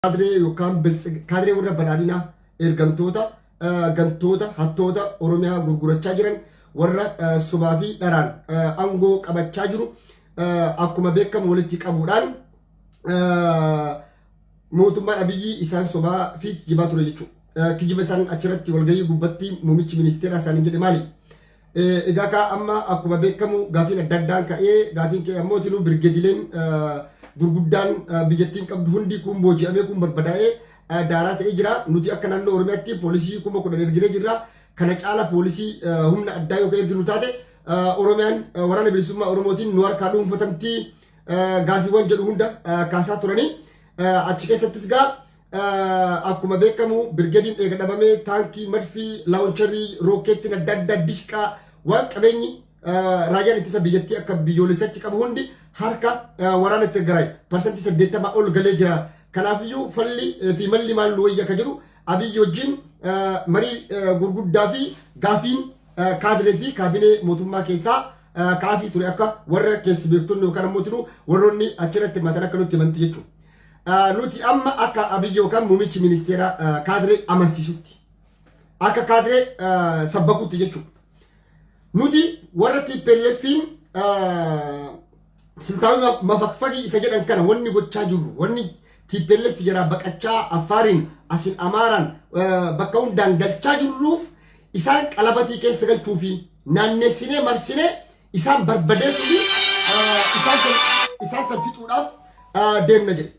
Kaadree yookaan kaadree warra badhaadhinaa, ergamtoota, gantoota, hattoota Oromiyaa gurgurachaa jiran, warra sobaa fi dharaan aangoo qabachaa jiru, akkuma beekamu walitti qabuudhaan mootummaan Abiyyi isaan sobaa fi kijibaa ture jechuudha. Kijiba isaan achirratti walgahii gubbatti muummichi ministeeraa isaanii jedhe maali? Egaa kaa amma akkuma beekamu gaafiin adda addaan ka'ee, gaafiin ka'e ammoo tinuu birgedileen gurguddaan biyyattiin qabdu hundi kun booji'amee, kun barbadaa'ee daaraa ta'ee jira. Nuti akka naannoo Oromiyaatti poolisii 10,000 erginee jirra. Kana caala poolisii humna addaa yookaan erginu taate Oromiyaan waraana bilisummaa Oromootiin nu harkaa dhuunfatamti gaafiiwwan jedhu hunda kaasaa turanii. Achi keessattis gaa akkuma beekamu birgediin eega dhabamee, taankii, madfii, launcherii, rookeettiin adda addaa, dishqaa, waan qabeenyi raayyaan ittisa biyyattii akka biyyoolessatti qabu hundi harka waraana Tigraay 80% ol galee jira. Kanaafiyyuu falli fi malli maal nu wayya ka jedhu Abiyyi wajjin marii gurguddaa fi gaafiin kaadiree fi kaabinee mootummaa keessaa kaafii ture, akka warra keessi beektonni yookaan ammoo warroonni achirratti hirmaatan akka nutti himanti jechuudha. Nuti amma akka Abiyyi yookaan muummichi ministeera kaadiree amansiisutti, akka kaadiree sabbakutti jechuudha. Nuti warra TPLFiin siltaawii mafakfagii isa jedhan kana wanni gochaa jirru, wanni TPLF jalaa baqachaa Affaariin, asin Amaaraan, bakka hundaan galchaa jirruuf isaan qalabatii keessa galchuu fi naannessinee marsinee isaan barbadeessuu fi isaan san fixuudhaaf deemna jedhe.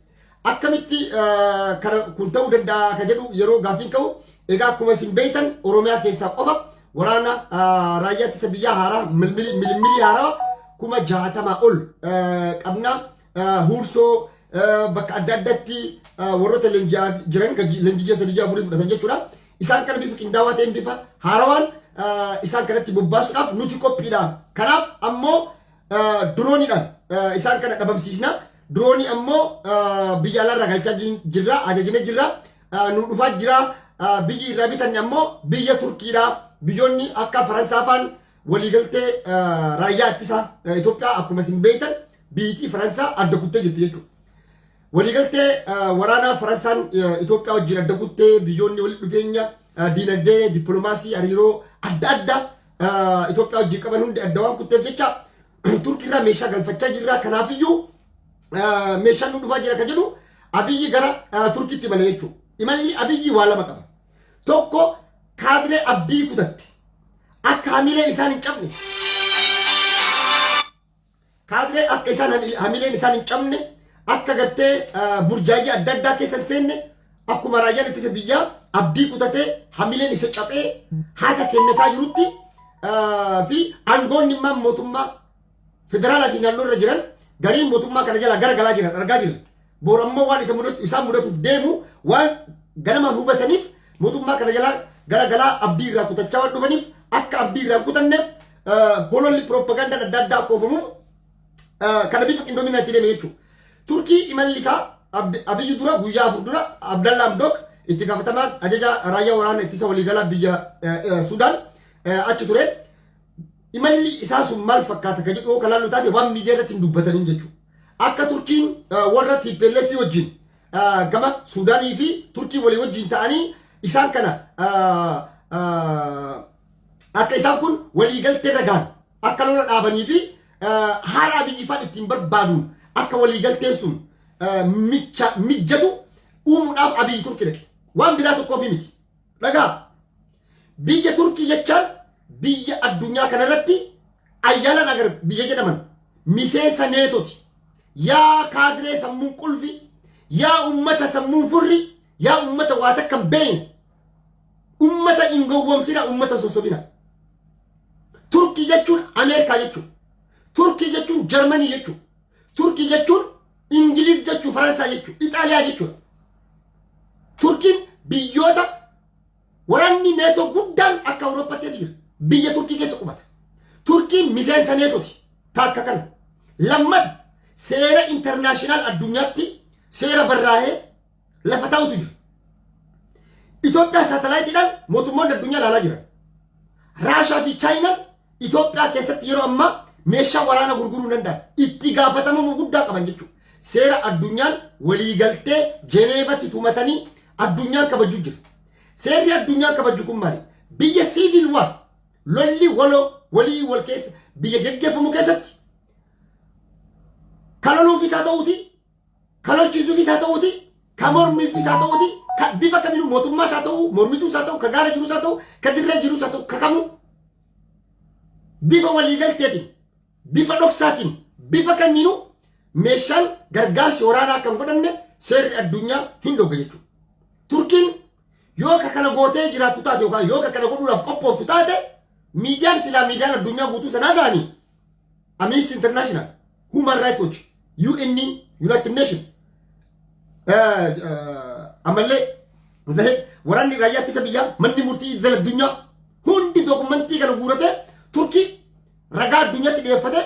Akkamitti kana kun ta'uu danda'a ka jedhu yeroo gaafiin ka'u, egaa akkuma isin beektan Oromiyaa keessaa qofa waraana raayyaa ittisa biyyaa haaraa milimilii haaraa 60,000 ol qabna. Huursoo bakka adda addaatti warroota leenji'aa jiran, leenjii ji'a 3, ji'a 4 fudhatan jechuudha. Isaan kana bifa qindaawaa ta'een, bifa haarawaan isaan kanatti bobbaasuudhaaf nuti qophiidha. Kanaaf ammoo dirooniidhaan isaan kana dhabamsiisna. Diroonii ammoo biyya alaarraa galchaa jirra, ajajnee jirra, nu dhufaa jira. Biyyi irraa bitanne ammoo biyya Turkiidha. Biyyoonni akka Faransaa faan waliigaltee raayyaa ittisa Itoophiyaa, akkuma isin beektan, biyyittii Faransaa adda kuttee jirti jechuudha. Waliigaltee waraanaa Faransaan Itoophiyaa wajjin adda kuttee, biyyoonni walitti dhufeenya diinagdee, dippiloomaasii, hariiroo adda addaa Itoophiyaa wajjin qaban hundi adda waan kutteef jecha Turkiirraa meeshaa galfachaa jirra. Kanaafiyyuu meeshaan nu dhufaa jira kan jedhu Abiyyi gara Turkiitti imale jechuudha. Imalli Abiyyi waa lama qaba. Tokko, kaadiree abdii kutatte akka hamileen isaan hin cabne, kaadiree akka isaan hamileen isaan hin cabne, akka gartee burjaajii adda addaa keessa hin seenne, akkuma raayyaan ittisa biyyaa abdii kutatee hamileen isa caphee harka kennataa jirutti fi aangoonni immoo mootummaa federaalaa fi naannoo irra jiran gariin mootummaa kana jalaa gara galaa jiran argaa jirra. Boor ammoo waan isa mudatu, isaan mudatuuf deemu waan ganamaan hubataniif, mootummaa kana jalaa gara galaa abdii irraa kutachaa waan dhufaniif, akka abdii irraa hin kutanneef hololli piroopagandaan adda addaa akka oofamuuf kana bifa qindoominaan itti deeme jechuudha. Turkii imalli isaa Abiyyi dura guyyaa 4 dura Abdalla Amdook, itti gaafatamaan ajaja raayyaa waraana ittisa waliigalaa biyya Sudaan, achi ture. Imalli isaa sun maal fakkaata ka jedhu yoo kalaallu taate, waan miidiyaa irratti hin dubbatamin jechuudha. Akka Turkiin warra TPLF wajjin gama Suudaanii fi Turkii walii wajjin ta'anii isaan kana akka isaan kun waliigaltee irra gahan, akka lola dhaabanii fi haala Abiyyi faan ittiin barbaaduun akka waliigalteen sun mijjatu uumuudhaaf Abiyyi Turkii dhaqe. Waan biraa tokkoofi miti. Dhagaa, biyya Turkii jechaan biyya addunyaa kanarratti ayyaalan agar biyya jedhaman miseensa neetoti. Yaa kaadiree sammuun qulfi, yaa ummata sammuun furri, yaa ummata waa takka hin beekne, ummata hin gowwoomsina, ummata sossobina. Turkii jechuun Ameerikaa jechuudha. Turkii jechuun Jarmanii jechuudha. Turkii jechuun Ingiliz jechuu, Faransaay jechuu, Ixaaliyaa jechuudha. Turkiin biyyoota waraanni neetoo guddaan akka Awurooppaatti as jira. Biyya Turkii keessa qubata. Turkiin miseensa neetooti. Taakka kana. Lammata, seera international addunyaatti seera barraa'ee lafa taa'utu jira. Itoophiyaa saatalaayitiidhaan mootummoonni addunyaa ilaalaa jiran. Raashaa fi Chaayinaan Itoophiyaa keessatti yeroo ammaa meeshaa waraanaa gurguruu hin danda'an. Itti gaafatamummaa guddaa qaban jechuudha. Seera addunyaan waliigaltee Jeneevatti tumatanii addunyaan kabaju jira. Seerri addunyaan kabaju kun maali? Biyya civil war, lolli waloo walii wal keessa biyya geggeeffamu keessatti, ka loluufis haa ta'uuti, ka lolchiisuufis haa ta'uuti, ka mormiifis haa ta'uuti, ka bifa kamiinuu mootummaas haa ta'u, mormituus haa ta'u, ka gaara jirus haa ta'u, ka dirree jirus haa ta'u, ka kamuu bifa waliigalteetiin, bifa dhoksaatiin, bifa kamiinuu meeshaan gargaarsi waraanaa kan godhamne seerri addunyaa hin dhowwa jechuudha. Turkiin yoo ka kana gootee jiraattu taate yookaan yoo ka kana godhuudhaaf qophooftu taate, miidiyaan silaa miidiyaan addunyaa guutuu sanaa ta'anii Amnesty International, Human Rights Watch, UN, United Nation, ammallee zahee waraanni raayyaa ittisa biyyaa, manni murtii idil addunyaa hundi dookumentii kana guuratee Turkii ragaa addunyaatti dhiyeeffatee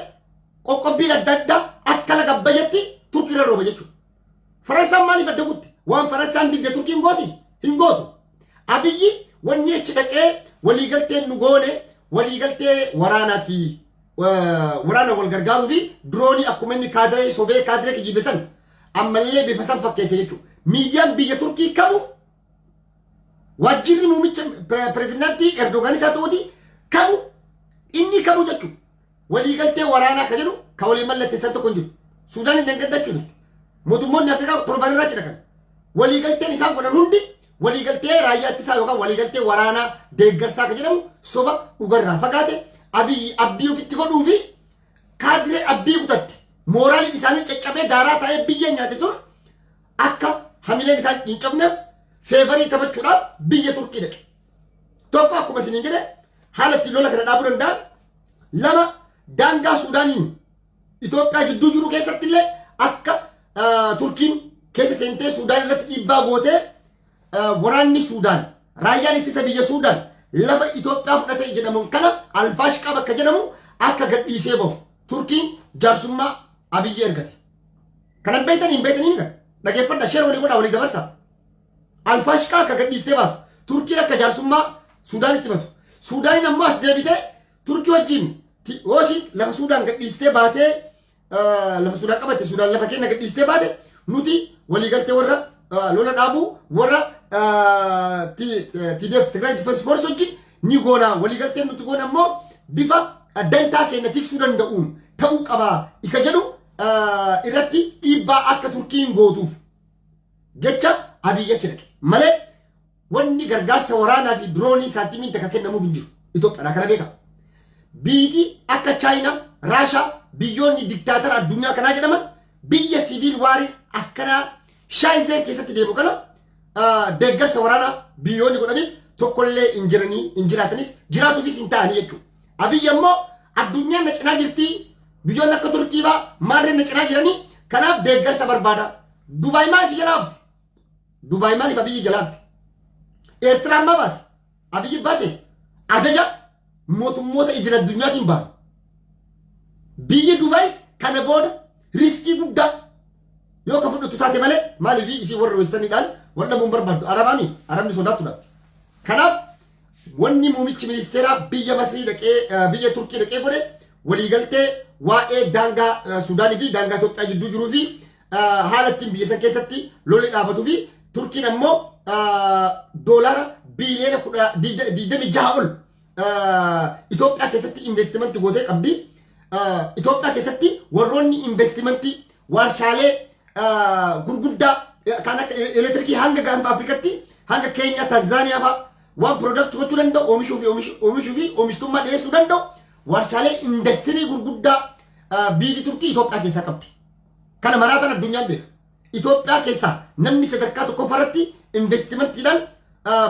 qoqqobbiin adda addaa akka laga bayyatti Turkii irra rooba jechuudha. Faransaan maaliif adda kutte? Waan Faransaan didde Turkiin gooti? Hin gootu. Abiyyi wanni achi dhaqee waliigalteen nu goone waliigaltee waraanaati. Waraana wal gargaaruu fi diroonii akkuma inni kaadiree sobee kaadiree kijibe san ammallee bifa san fakkeesse jechuudha. Miidiyaan biyya Turkii kamu, waajjirri muummicha pirezidaantii Erdogan isaa ta'uti kamu, inni kamu jechuudha. Waliigaltee waraanaa ka jedhu ka waliin mallatteessan tokko hin jiru. Suudaan hin dangadachuu turte. Mootummoonni Afrikaa torban irraa cidha kan. Waliigalteen isaan godhan hundi waliigaltee raayyaa ittisaa yookaan waliigaltee waraanaa deeggarsaa ka jedhamu soba dhugarraa fagaate. Abiyyi abdii ofitti godhuu fi kaadiree abdii kutatte, mooraaliin isaanii caccabee daaraa ta'ee biyya nyaate sun akka hamileen isaan hin cabneef favorii taphachuudhaaf biyya Turkii dhaqe. Tokko, akkuma isiniin jedhe, haala ittiin lola kana dhaabuu danda'an. Lama, daangaa Suudaaniin Itoophiyaa gidduu jiru keessatti illee akka Turkiin keessa seentee Suudaan irratti dhiibbaa gootee waraanni Suudaan, raayyaan ittisa biyya Suudaan lafa Itoophiyaa fudhate jedhamu kana, Alfaashqaa bakka jedhamu, akka gadhiisee bahu Turkiin jaarsummaa Abiyyi ergate. Kana beektanii hin beektanii miti, dhageeffadha, share walii godhaa, walii dabarsaa. Alfaashqaa akka gadhiistee baatu Turkiin akka jaarsummaa Suudaanitti himatu. Suudaaniin ammoo as deebitee Turkii wajjin hoosii lafa Suudaan gadhiistee baatee, lafa Suudaan qabatte, Suudaan lafa keenya gadhiistee baate, nuti waliigaltee warra lola dhaabuu warra TDF, Tigray Defense Force wajjin ni goona, waliigalteen nuti goona ammoo bifa dantaa keenya tiksuu danda'uun ta'uu qaba isa jedhu irratti dhiibbaa akka Turkiin gootuuf jecha Abiyyi achi dhaqe malee wanni gargaarsa waraanaa fi diroonii saantimiin takka kennamuuf hin jiru. Itoophiyaadhaa kana beeka. Biyyi akka Chaayinaa, Raashaa, biyyoonni diktaatara addunyaa kanaa jedhaman biyya civil warii akkanaa shaayizeen keessatti deemu kana deeggarsa waraanaa biyyoonni godhaniif tokkollee hin jiranii, hin jiraatanis, jiraatuufis hin ta'anii jechuudha. Abiyyi ammoo addunyaan na cinaa jirti, biyyoonni akka Turkii fa'aa maarreen na cinaa jiranii, kanaaf deeggarsa barbaada. Dubaay maal si jalaa hafte? Dubaay maaliif Abiyyi jalaa hafte? Eertiraan maa baate? Abiyyi baase, ajaja mootummoota idil addunyaatiin baane. Biyyi Dubaayis kana booda riskii guddaa yoo ka fudhatu taate malee, maaliif isii warra westerniidhaan wal dhabuun barbaaddu? Arabaami, Arabni sodaatudha. Kanaaf wanni muummichi ministeeraa biyya Masrii dhaqee, biyya Turkii dhaqee godhe waliigaltee waa'ee daangaa Suudaanii fi daangaa Itoophiyaa gidduu jiruu fi haala ittiin biyya san keessatti lolli dhaabatuu fi Turkiin ammoo doolara biiliyoona 26 ol Itoophiyaa keessatti investimentii gootee qabdi. Itoophiyaa keessatti warroonni investimentii warshaalee gurguddaa kan akka elektirikii hanga gaanfa Afrikatti, hanga Keeniyaa, Tanzaaniyaa fa'a waan product gochuu danda'u, oomishuu fi oomishtummaa dhiyeessuu danda'u, warshaalee industirii gurguddaa biyyi Turkii Itoophiyaa keessaa qabdi. Kana maraatan addunyaan beeka. Itoophiyaa keessaa namni sadarkaa tokkoffaarratti investimentiidhaan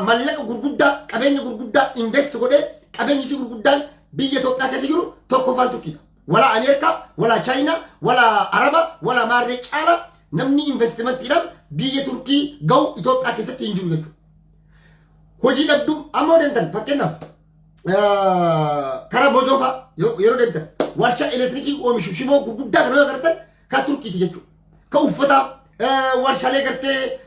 mallaqa gurguddaa, qabeenya gurguddaa invest godhee qabeenyi isii gurguddaan biyya Itoophiyaa keessa jiru tokkoffaan Turkiidha. Walaa Ameerikaa, walaa Chaayinaa, walaa Araba, walaa Maarree caala namni investimentiidhaan biyya Turkii ga'u Itoophiyaa keessatti hin jiru jechuudha. Hojii dhabduu amma deemtan, fakkeenyaaf karaa Bojoo fa'a yeroo deemtan, warshaa elektirikii oomishu shiboo gurguddaa kana yoo agartan kan Turkiiti jechuudha. Ka uffataa, warshaalee gartee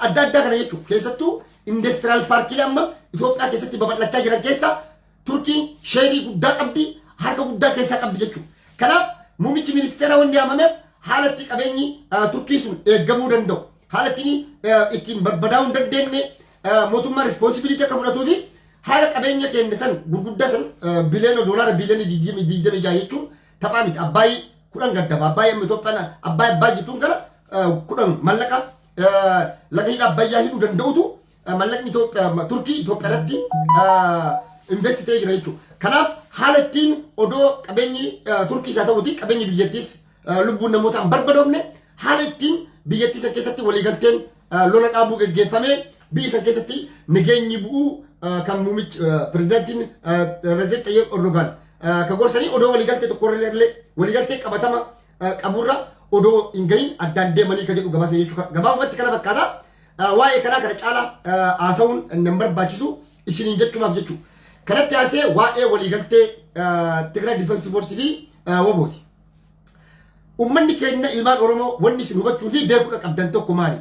adda addaa kana jechuudha. Keessattuu industrial parkiilee amma Itoophiyaa keessatti babal'achaa jiran keessa Turkiin shareii guddaa qabdi, harka guddaa keessaa qabdi jechuudha. Kanaaf muummichi ministeera wanni yaamameef Haala itti qabeenyi Turkii sun eeggamuu danda'u, haala ittiin ittiin barbadaa'uu hin dandeenye, mootummaan responsibility akka fudhatuu fi haala qabeenya keenya san gurguddaa san, biliyoona doolaara biliyoona 26 jechuun taphaa miti. Abbaayii 10 gaddaba. Abbaayii amma Itoophiyaan Abbaay Abbaay jettuun gara 10 mallaqa laga hidha Abbayyaa hidhuu danda'utu mallaqni Itoophiyaa Turkii Itoophiyaa irratti invest ta'ee jira jechuudha. Kanaaf haala ittiin odoo qabeenyi Turkii isaa ta'uuti qabeenyi biyyattiis lubbuun namootaa hin barbadoofne, haala ittiin biyyattii san keessatti waliigalteen lola dhaabuu geggeeffamee biyya san keessatti nageenyi bu'uu kan muummichi pirezidaantiin Recep Tayyip Erdogan kan gorsanii odoo waliigaltee tokko illee waliigaltee qabatama qaburra odoo hin gahin addaan deemanii kan jedhu gabaasa jechuudha. Gabaabumatti kana fakkaata. Waa'ee kanaa kana caalaa haasa'uun nan barbaachisu isiniin jechumaaf jechuudha. Kanatti haasee waa'ee waliigaltee Tigraay Defense Force fi WBOti. Uummanni keenya ilmaan Oromoo, wanni isin hubachuu fi beekuudha qabdan tokko maali?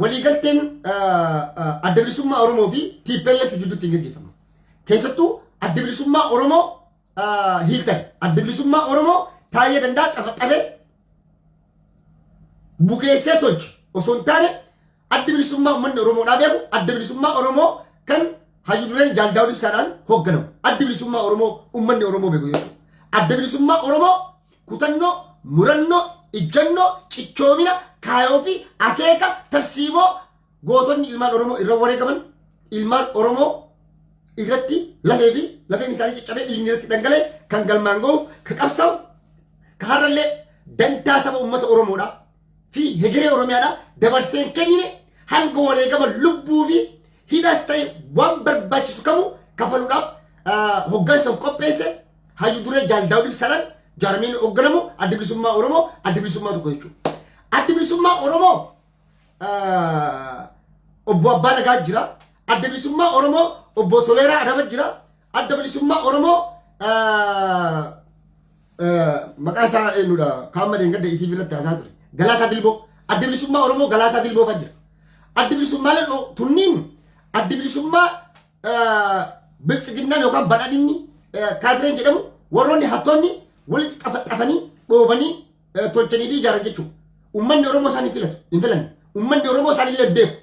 Waliigalteen Adda Bilisummaa Oromoo fi TPLF jidduutti hin gaggeeffamne. Keessattuu Adda Bilisummaa Oromoo hiiltan. Adda Bilisummaa Oromoo Taayee Danda'a xafaxabee bukeessee tolche osoo hin taane, Adda Bilisummaa uummanni Oromoodhaa beeku, Adda Bilisummaa Oromoo kan Hayyu Dureen Jaal Daawud Ibsaadhaan hoogganamu. Adda Bilisummaa Oromoo uummanni Oromoo beeku jechuudha. Adda Bilisummaa Oromoo kutannoo, murannoo, ijjannoo, cichoomina, kaayoo fi akeeka tarsiimoo gootonni ilmaan Oromoo irra wareegaman, ilmaan Oromoo irratti lafee fi lafeen isaanii caccabee dhiigni irratti dhangala'e kan galmaan ga'uuf ka qabsaa'u, ka har'allee dantaa saba uummata Oromoodhaa fi hegeree Oromiyaadhaa dabarsee hin kennine, hanga wareegama lubbuu fi hidhas ta'e waan barbaachisu kamuu kafaluudhaaf hoggansa of qopheesse, Hayyu Duree Jaal Daawud Ibsaadhaan jaarmeen hoogganamu Adda Bilisummaa Oromoo adda bilisummaa tokko jechuudha. Adda Bilisummaa Oromoo obbo Abbaa Nagaa jira. Adda Bilisummaa Oromoo obbo Toleeraa Adaba jira. Adda Bilisummaa Oromoo maqaa isaa eenyudha? Kaan madeen gadda ETV irratti haasaa ture. Galaasaa Dilboo. Adda Bilisummaa Oromoo Galaasaa Dilboo fa'a jira. Adda Bilisummaaleen tunniin adda bilisummaa Biltsiginnaan yookaan Badhaadhinni kaadireen jedhamu warroonni hattoonni walitti xafaxafanii dhoobanii tolchanii fi ijaaran jechuudha. Uummanni Oromoo isaan hin filatu, hin filanne. Uummanni Oromoo isaan illee hin beeku.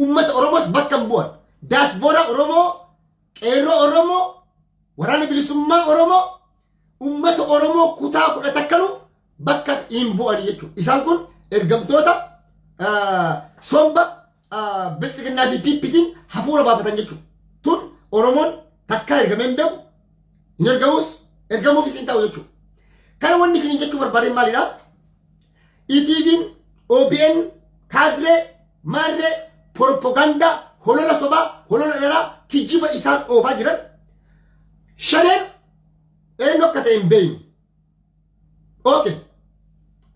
Uummata Oromoos bakka hin bu'an. Daasboora Oromoo, qeerroo Oromoo, Waraana Bilisummaa Oromoo, uummata Oromoo kutaa 10 takkanuu bakka hin bu'an jechuudha. Isaan kun ergamtoota somba Biltsiginnaa fi PPtiin hafuura baafatan jechuudha. Tun Oromoon takkaa ergamee hin beeku, hin ergamus, ergamuufis hin ta'u jechuudha. Kana wanni isin jechuu barbaadeen maalidha? ETV'n, OBN, kaadiree, maarree, propagaandaa, holola sobaa, holola dharaa, kijiba isaan oofaa jiran, Shaneen eenyu akka ta'e hin beeknu. Okay.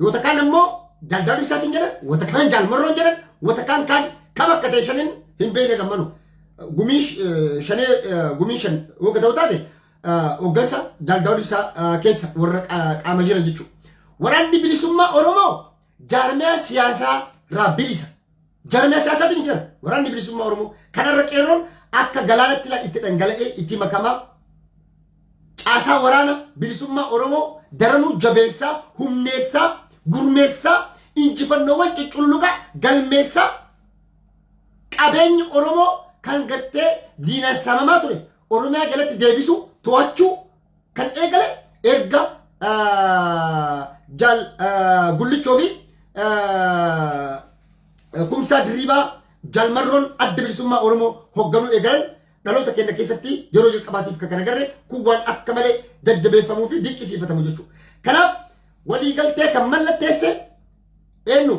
Yoo takkaan ammoo Jaal Daawud Ibsaatiin jedhan, wata kaan Jaal Marroon jedhan, wata kaan kaan kam akka ta'e Shaneen hin beekne gammanu. Gumii Shanee, gumii shan wagga ta'u taate, hoggansa Jaal Daawud Ibsaa keessa warra qaama jiran jechuudha. Waraanni Bilisummaa Oromoo jaarmiyaa siyaasaa irraa bilisa. Jaarmiyaa siyaasaatiin jira. Waraanni Bilisummaa Oromoo kanarra qeerroon akka galaanatti itti dhangala'ee itti makamaa caasaa Waraana Bilisummaa Oromoo daranuu jabeessaa, humneessaa, gurmeessaa, injifannoowwan cucculluqaa galmeessaa, qabeenyi Oromoo kan gartee diinaan saamamaa ture Oromiyaa jalatti deebisuu, to'achuu kan eegale erga Jaal Gullichoo fi Kumsaa Dirriibaa, Jaal Marroon Adda Bilisummaa Oromoo hoogganuu eegalan. Dhaloota keenya keessatti yeroo jalqabaatiif kan agarre kun waan akka malee jajjabeeffamuu fi dinqisiifatamu jechuudha. Kanaaf waliigaltee kan mallatteesse eenyu?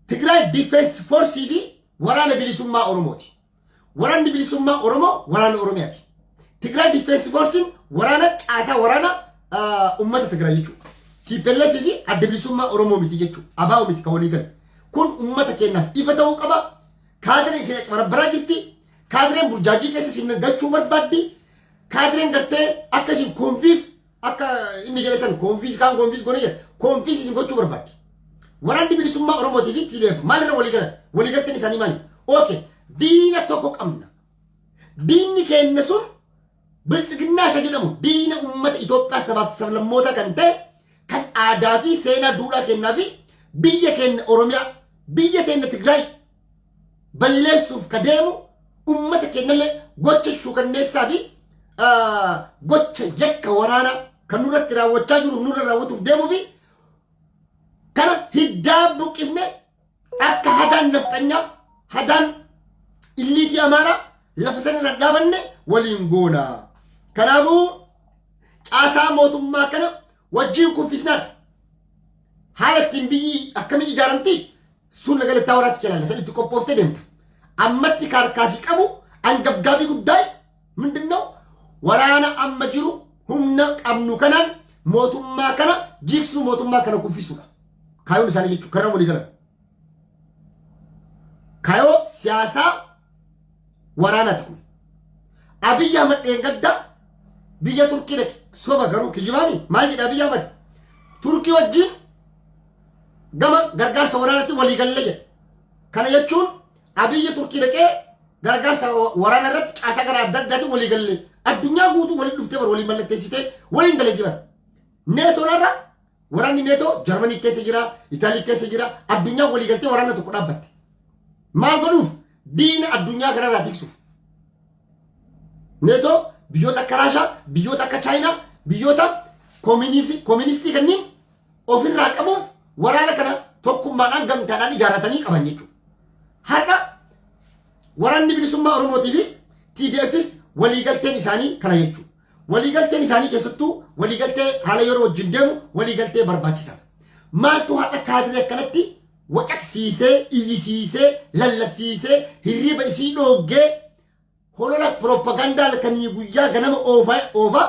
Tigraay Defense Force fi Waraana Bilisummaa Oromooti. Waraanni Bilisummaa Oromoo waraana Oromiyaati. Tigraay Defense Force'n waraana caasaa waraana uummata Tigraay jechuudha. TPLF fi Adda Bilisummaa Oromoo miti jechuudha. ABO miti kan walii gale. Kun uummata keenyaaf ifa ta'uu qaba. Kaadireen isin barbaraa jirti. Kaadireen burjaajii keessa isin galchuu barbaaddi. Kaadireen gartee akka isin confuse, akka inni jedhe san confuse, kaan confuse goone jedhe, confuse isin gochuu barbaaddi. Waraanni Bilisummaa Oromootii fi TDF maalirra walii galan? Waliigalteen isaanii maali? Okay, diina tokko qabna. Diinni keenya sun Biltsiginnaa isa jedhamu, diina uummata Itoophiyaa sabaaf sablammoota kan ta'e Kan aadaa fi seenaa duudhaa kennaa fi biyya keenya Oromiyaa, biyya keenya Tigraay balleessuuf ka deemu, ummata keenyallee gocha shuukanneessaa fi gocha yakka waraanaa kan nurratti raawwachaa jiru, nurra raawwatuuf deemuu fi kana hiddaa buqqifne akka hadaan nafxanyaa, hadaan illiitii Amaaraa lafa sana irra dhaabanne waliin goona. Kanaafuu caasaa mootummaa kana wajjin kuffisnaadha. Haala ittiin biyyi akkamiin ijaaramti sun nagalattaa waraatti jalaalla san itti qophooftee deemta. Ammatti kaarkaasii qabu angabgaabii guddaa ምንድነው? Waraana amma jiru humna qabnu kanaan mootummaa kana jigsuu, mootummaa kana kuffisuudha. Kaayoon isaanii jechuudha. Karra walii galan. Kaayoo siyaasaa waraanaati kun. Abiyyi Ahmad dheengadda biyya Turkii dhaqe. Soba garuu, kijibaami. Maal jedha Abiyyi Ahmad? Turkii wajjin gama gargaarsa waraanaatiin walii galle jedha. Kana jechuun Abiyyi Turkii dhaqee gargaarsa waraana irratti caasaa gara adda addaatiin walii galle. Addunyaa guutuu waliin dhuftee bar waliin mallatteessitee waliin dalagee bar. Neetoon irra waraanni Neetoo Jarmanii keessa jira, Itaalii keessa jira, addunyaa walii galtee waraana tokko dhaabbatte. Maal godhuuf? Diina addunyaa kanarraa tiksuuf. Neetoo biyyoota akka Raashaa, biyyoota akka Chaayinaa, biyyoota kooministii kanneen ofirraa qabuuf waraana kana tokkummaadhaan gamtaadhaan ijaarratanii qaban jechuudha. Har'a waraanni bilisummaa Oromootii fi TDFs waliigalteen isaanii kana jechuudha. Waliigalteen isaanii keessattuu waliigaltee haala yeroo wajjin deemu, waliigaltee barbaachisaadha. Maaltu har'a kaadiree akkanatti wacaqsiisee, iyyisiisee, lallabsiisee, hirriiba isii dhooggee, holola pirooppagandaa halkanii guyyaa ganama oofaa oofaa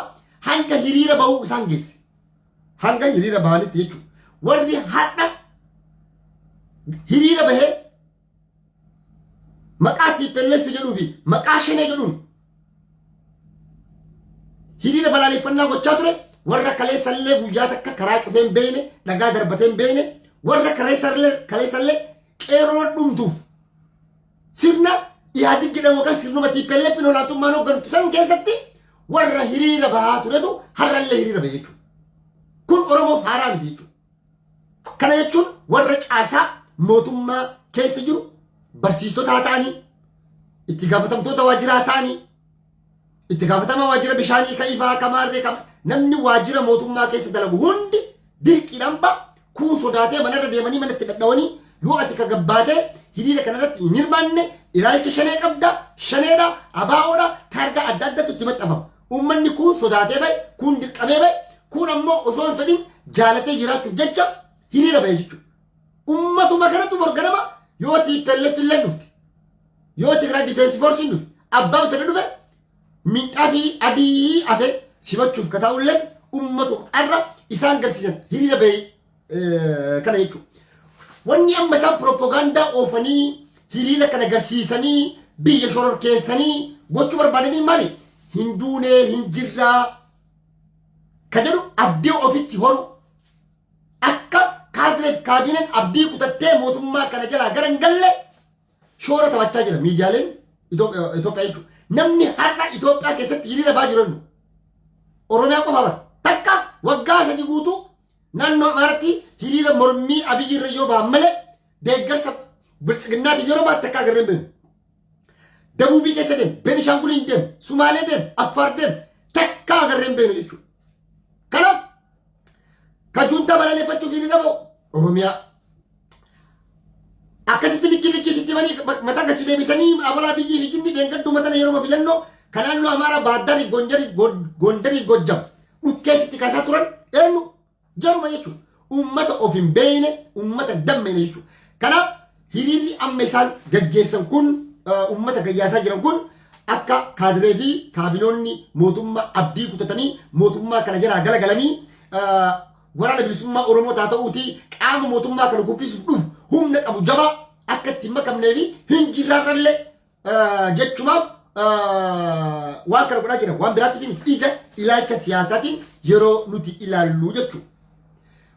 hanga hiriira bahuu isaan geesse? Hanga hiriira bahanitti jechuudha. Warri har'a hiriira bahee maqaa TPLF jedhuu fi maqaa Shanee jedhuun hiriira balaaleffannaa gochaa ture, warra kaleessallee guyyaa takka karaa cufee hin beekne, dhagaa darbatee hin beekne, warra kaleessallee qeerroo dhumtuuf sirna Ihaadig jedhamu yookaan sirnuma TPLF olaantummaan hooggantu san keessatti warra hiriira bahaa turetu har'allee hiriira bahe jechuudha. Kun Oromoof haaraa miti jechuudha. Kana jechuun warra caasaa mootummaa keessa jiru, barsiistota haa ta'anii, itti gaafatamtoota waajjiraa haa ta'anii, itti gaafatama waajjira bishaanii ka ifaa ka maarree ka namni waajjira mootummaa keessa dalagu hundi dirqiidhaan ba'a. Kuun sodaatee manarra deemanii manatti dhadhawanii, yoo ati ka gabbaatee hiriira kanarratti hin hirmaanne ilaalcha Shanee qabda, Shaneedha, ABOdha, taargaa adda addaatu itti maxxanfama. Uummanni kuun sodaatee bahe, kuun dirqamee bahe, kuun ammoo osoo hin fedhin jaalatee jiraachuuf jecha hiriira bahe jechuudha. Ummatuma kanatu borganama yoo TPLF illee dhufte, yoo Tigraay Defense Force dhufe, abbaan fedhe dhufe, minxaafii adii afe simachuuf kataa'ullee ummatuma har'a isaan garsiisan hiriira bahe kana jechuudha. Wanni amma isaan pirooppogaandaa oofanii hiriira kana garsiisanii biyya shororkeessanii gochuu barbaadanii maali? Hin duunee, hin jirraa ka jedhu abdii ofitti horu, akka kaadireef kaabineen abdii kutattee mootummaa kana jalaa gara hin galle shoora taphachaa jira miidiyaaleen Itoophiyaa jechuudha. Namni har'a Itoophiyaa keessatti hiriira ba'aa jiru Oromiyaa qofa bara. Takka waggaa 3 guutuu naannoo Amaaraatti hiriira mormii Abiyyi irra yoo ba'an malee deeggarsa Biltsiginnaatiif yeroo ba'an takka agarree hin beeknu. Dabuubii keessa deem, Beenishaanguliin deem, Sumaalee deem, Affaar deem, takka agarree hin beeknu jechuudha. Kanaaf kan juuntaa balaleeffachuuf hiriira ba'u Oromiyaa. Akkasitti likkii likkii sitti himanii mataa gasi deebisanii abalaa biyyii fi jinni dheengadduu matana yeroo filannoo kan naannoo Amaaraa Baaddaariif Gondariif Gojjam dhukkee sitti kaasaa turan eenyu? Jaruma jechuudha. Uummata of hin beekne, uummata dammene jechuudha. Kanaaf hiriirri amma isaan gaggeessan kun, uummata gayyaasaa jiran kun, akka kaadiree fi kaabinoonni mootummaa abdii kutatanii mootummaa kana jalaa galagalanii waraana bilisummaa Oromoo taa ta'uutii qaama mootummaa kana kuffisuuf dhufu humna qabu jabaa akka itti hin makamnee fi hin jirraarrallee jechumaaf waan kana godhaa jira. Waan biraatiif miti, ija ilaalcha siyaasaatiin yeroo nuti ilaallu jechuudha.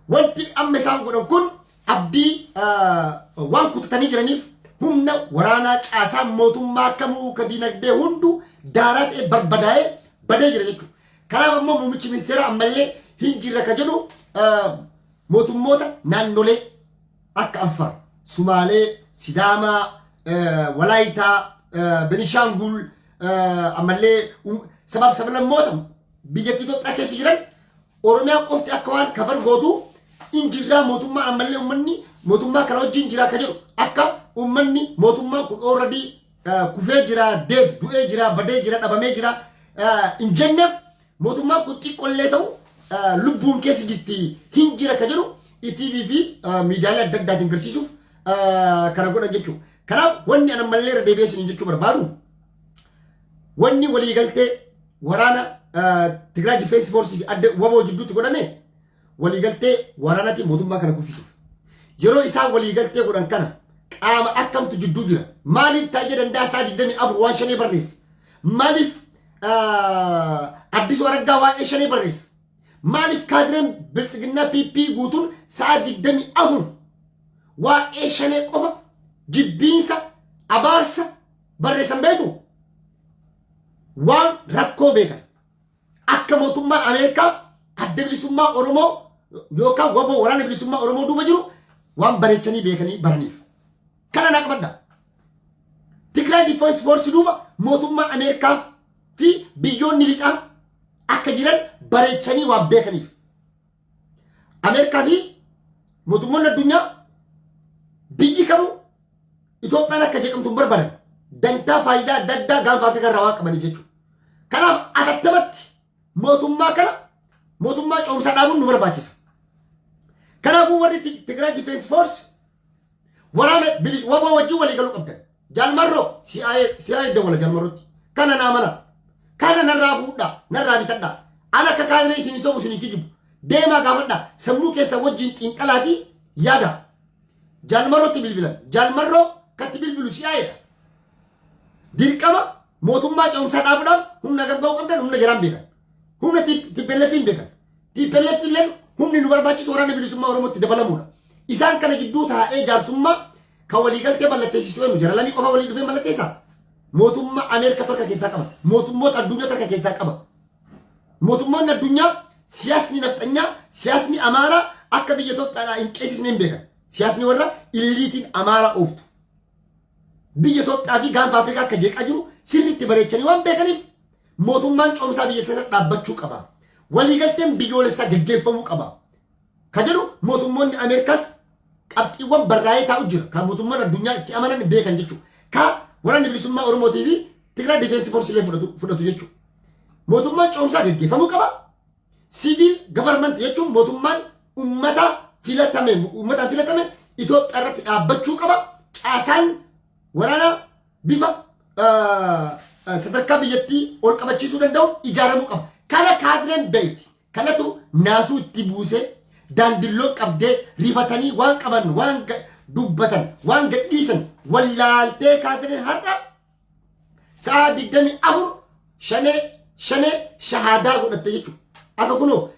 Wanti amma isaan godhan kun abdii waan kutatanii jiraniif humna waraanaa caasaa mootummaa kamuu ka dinagdee hunduu daaraa ta'e barbadaa'ee badee jira jechuudha. Kanaaf ammoo muummichi ministeera ammallee hin jirra ka jedhu Mootummoota naannolee akka Affaar, Sumaalee, Sidaamaa, Walaayitaa, Benishaangul, ammallee sabaaf sablammoota biyyattii Itoophiyaa keessa jiran, Oromiyaa qofti akka waan cover gootu injirraa, mootummaa ammallee uummanni mootummaa kana wajjin jira akka jedhu, akka uummanni mootummaan kun already kufee jira, dead, du'ee jira, badee jira, dhabamee jira hin jenneef, mootummaan kun xiqqollee ta'u lubbuun keessa jirti, hin jira ka jedhu ETV fi miidiyaalee adda addaatiin agarsiisuuf kana godhan jechuudha. Kanaaf wanni ana ammallee irra deebi'ee isiniin jechuu barbaadu, wanni waliigaltee waraana Tigraay Defense Force fi adda WBO jidduutti godhame waliigaltee waraanaatiin mootummaa kana kuffisuuf. Yeroo isaan waliigaltee godhan kana qaama akkamtu jidduu jira? Maaliif Taayee Danda'a isaa 24 waan Shanee barreessa? Maaliif Addisuu Araggaa waa'ee Shanee barreessa? Maaliif kaadireen Biltsiginnaa PP guutuun sa'a 24 waa'ee Shanee qofa jibbiinsa abaarsa barreessan beektu? Waan rakkoo beekan. Akka mootummaan Ameerikaa Adda Bilisummaa Oromoo yookaan WBO, Waraana Bilisummaa Oromoo duuba jiru waan bareechanii beekanii baraniif. Kana naa qabadha. Tigraay Defense Force duuba mootummaan Ameerikaa fi biyyoonni lixaa akka jiran bareechanii waan beekaniif. Ameerikaa fi mootummoonni addunyaa biyyi kamuu Itoophiyaan akka jeqamtu hin barbaadan. Dantaa faayidaa adda addaa Gaanfa Afrikaa irraa waan qabaniif jechuudha. Kanaaf atattamatti mootummaa kana, mootummaa ce'umsaa dhaabuun nu barbaachisa. Kanaafuu warri Tigraay Defense Force waraana bilis WBO wajjin walii galuu qabdan. Jaalmarroo CIA dawwala Jaalmarrootti. Kana naa mana. Kana narraa fuudhaa, narraa bitadhaa. Ana akka kaadree isin sobu, isin kijibu. Deemaa gaafadhaa. Sammuu keessan wajjin xiinxalaatii yaada. Jaalmarrootti bilbilan. Jaalmarroo katti bilbilu CIAdha. Dirqama mootummaa ce'umsaa dhaabuudhaaf humna gam ga'uu qabdan, humna jaraan beekan. Humna TPLF hin beekan. TPLF illee humni nu barbaachisu Waraana Bilisummaa Oromootti dabalamuudha. Isaan kana gidduu taa'ee jaarsummaa kan waliigaltee mallatteessisu eenyu? Jara lamii qofa walii dhufee mallatteessaa? Mootummaa Ameerikaa tokko keessaa qaba. Mootummoota addunyaa tokko keessaa qaba. Mootummoonni addunyaa siyaasni nafxanyaa, siyaasni Amaaraa akka biyya Itoophiyaadhaa hin ceesisne hin beekan. Siyaasni warra ililiitiin Amaaraa ooftu biyya Itoophiyaa fi Gaanfa Afrikaa akka jeeqaa jiru sirriitti bareechanii waan beekaniif, mootummaan ce'umsaa biyya sana dhaabbachuu qaba. Waliigalteen biyyoolessaa gaggeeffamuu qaba. Ka jedhu mootummoonni Ameerikaas qabxiiwwan barraa'ee taa'u jira. Kan mootummoonni addunyaa itti amanan beekan jechuudha. Ka Waraanni Bilisummaa Oromootii fi Tigraay Defense Force illee fudhatu jechuudha. Mootummaan ce'umsaa gaggeeffamuu qaba. Civil government jechuun mootummaan ummata filatame, uummataan filatame Itoophiyaa irratti dhaabbachuu qaba. Caasaan waraanaa bifa sadarkaa biyyattii ol qabachiisuu danda'u ijaaramuu qaba. Kana kaadireen beekti. Kanatu naasuu itti buusee daandilloo qabdee rifatanii waan qaban, waan dubbatan, waan gadhiisan wallaaltee kaadireen har'a sa'a 24 Shanee, Shanee shahaadaa godhatte jechuudha. Akka kunoo